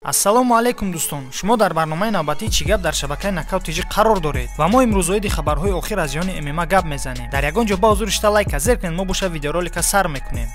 Ассалому алайкум дӯстон, шумо дар барномаи навбатии «Чӣ гап» дар шабакаи Нокаут ТЖ қарор доред ва мо имрӯз оиди хабарҳои охир аз ҷаҳони ММА гап мезанем. Дар ягон ҷо ба ҳузур шита лайка зер кунед, мо боша видеоролика сар мекунем.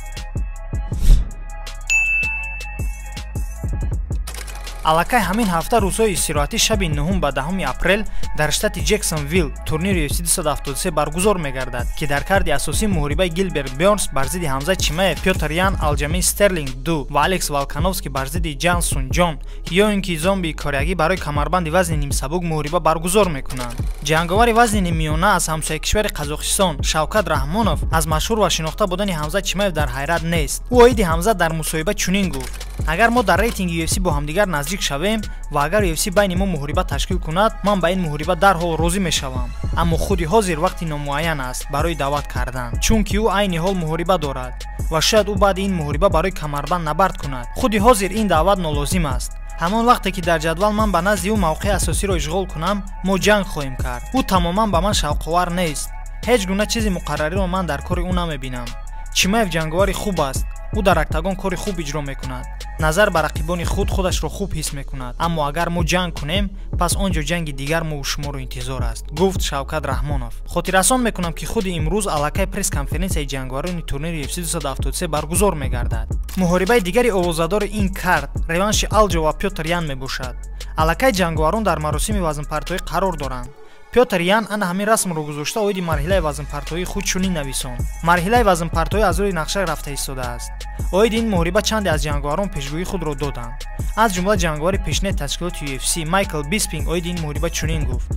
Аллакай ҳамин ҳафта рӯзҳои истироҳатӣ шаби 9 ба 10 апрел дар штати Ҷексонвилл турнири UFC 273 баргузор мегардад, ки дар карди асосӣ муҳорибаи Гилберт Бёрнс бар зидди Ҳамза Чимаев, Пётр Ян, Алҷамин Стерлинг 2 ва Алекс Волкановски бар зидди Ҷан Сун Ҷон ё ин ки зомбии кореягӣ барои камарбанди вазни нимсабук муҳориба баргузор мекунанд. Ҷанговари вазни ниммиёна аз ҳамсоя кишвари Қазоқистон Шавкат Раҳмонов аз машҳур ва шинохта будани Ҳамза Чимаев дар ҳайрат нест. Ӯ оиди Ҳамза дар мусоҳиба чунин гуфт: агар мо дар рейтинги UFC бо ҳамдигар наздик шавем ва агар UFC байни мо муҳориба ташкил кунад, ман ба ин муҳориба дарҳол розӣ мешавам. Аммо худи ҳозир вақти номуайян аст барои даъват кардан, чунки ӯ айни ҳол муҳориба дорад ва шояд ӯ баъди ин муҳориба барои камарбанд набард кунад. Худи ҳозир ин даъват нолозим аст. Ҳамон вақте ки дар ҷадвал ман ба назди ӯ мавқеи асосиро ишғол кунам, мо ҷанг хоҳем кард. Ӯ тамоман ба ман шавқовар нест. Ҳеҷ гуна чизи муқаррариро ман дар кори ӯ намебинам. Чимаев ҷанговари хуб аст. Ӯ дар октагон кори хуб иҷро мекунад. Назар ба рақибони худ худашро хуб ҳис мекунад. Аммо агар мо ҷанг кунем, пас он ҷо ҷанги дигар мову шуморо интизор аст, гуфт Шавкат Раҳмонов. Хотиррасон мекунам, ки худи имрӯз аллакай пресс-конференсияи ҷанговарони турнири UFC 273 баргузор мегардад. Муҳорибаи дигари овозадори ин карт реванши Алҷо ва Пётр Ян мебошад. Аллакай ҷанговарон дар маросими вазнпартоӣ қарор доранд. Пётр Ян ана ҳамин расмро гузошта оиди марҳилаи вазнпартоии худ чунин нависонд: марҳилаи вазнпартоӣ аз рӯи нақша рафта истодааст. Оиди ин муҳориба чанде аз ҷанговарон пешгӯии худро доданд. Аз ҷумла ҷанговари пешинаи ташкилоти UFC Майкл Биспинг оиди ин муҳориба чунин гуфт: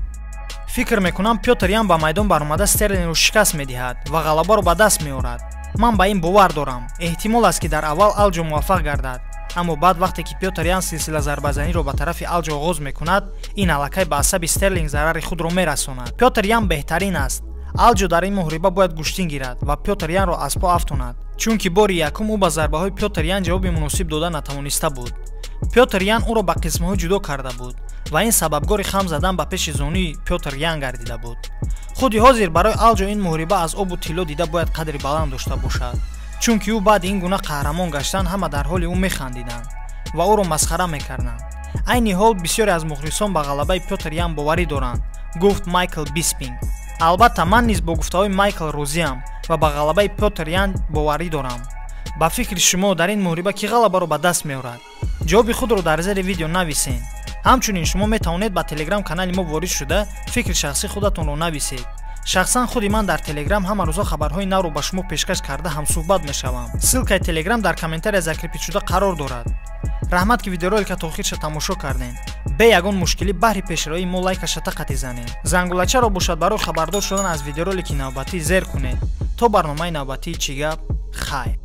фикр мекунам, Пётр Ян ба майдон баромада Стерлингро шикаст медиҳад ва ғалабаро ба даст меорад. Ман ба ин бовар дорам. Эҳтимол аст, ки дар аввал Алҷо муваффақ гардад, аммо баъд вақте ки Пётр Ян силсила зарбазаниро ба тарафи Алҷо оғоз мекунад, ин аллакай ба асаби Стерлинг зарари худро мерасонад. Пётр Ян беҳтарин аст. Алҷо дар ин муҳориба бояд гӯштин гирад ва Пётр Янро аз по афтонад, чунки бори якум ӯ ба зарбаҳои Пётр Ян ҷавоби муносиб дода натавониста буд. Пётр Ян ӯро ба қисмҳо ҷудо карда буд ва ин сабабгори хам задан ба пеши зонуи Пётр Ян гардида буд. Худи ҳозир барои Алҷо ин муҳориба аз обу тилло дида бояд қадри баланд дошта бошад, чунки ӯ баъди ин гуна қаҳрамон гаштан ҳама дар ҳоли ӯ механдиданд ва ӯро масхара мекарданд. Айни ҳол бисёре аз мухлисон ба ғалабаи Пётр Ян боварӣ доранд, гуфт Майкл Биспинг. Албатта, ман низ бо гуфтаҳои Майкл розиам ва ба ғалабаи Пётр Ян боварӣ дорам. Ба фикри шумо, дар ин муҳориба кӣ ғалабаро ба даст меорад? Ҷавоби худро дар зери видео нависед. Ҳамчунин шумо метавонед ба телеграм канали мо ворид шуда фикри шахсии худатонро нависед. Шахсан худи ман дар телеграм ҳама рӯза хабарҳои навро ба шумо пешкаш карда ҳамсӯҳбат мешавам. Ссылкаи телеграм дар комментария закрепить шуда қарор дорад. Раҳмат, ки видеоролика то охирша тамошо кардем. Бе ягон мушкилӣ баҳри пешравии мо лайкаша тақати занед. Зангулачаро бошад барои хабардор шудан аз видеоролики навбатӣ зер кунед. То барномаи навбатии «Чӣ гап», хайр.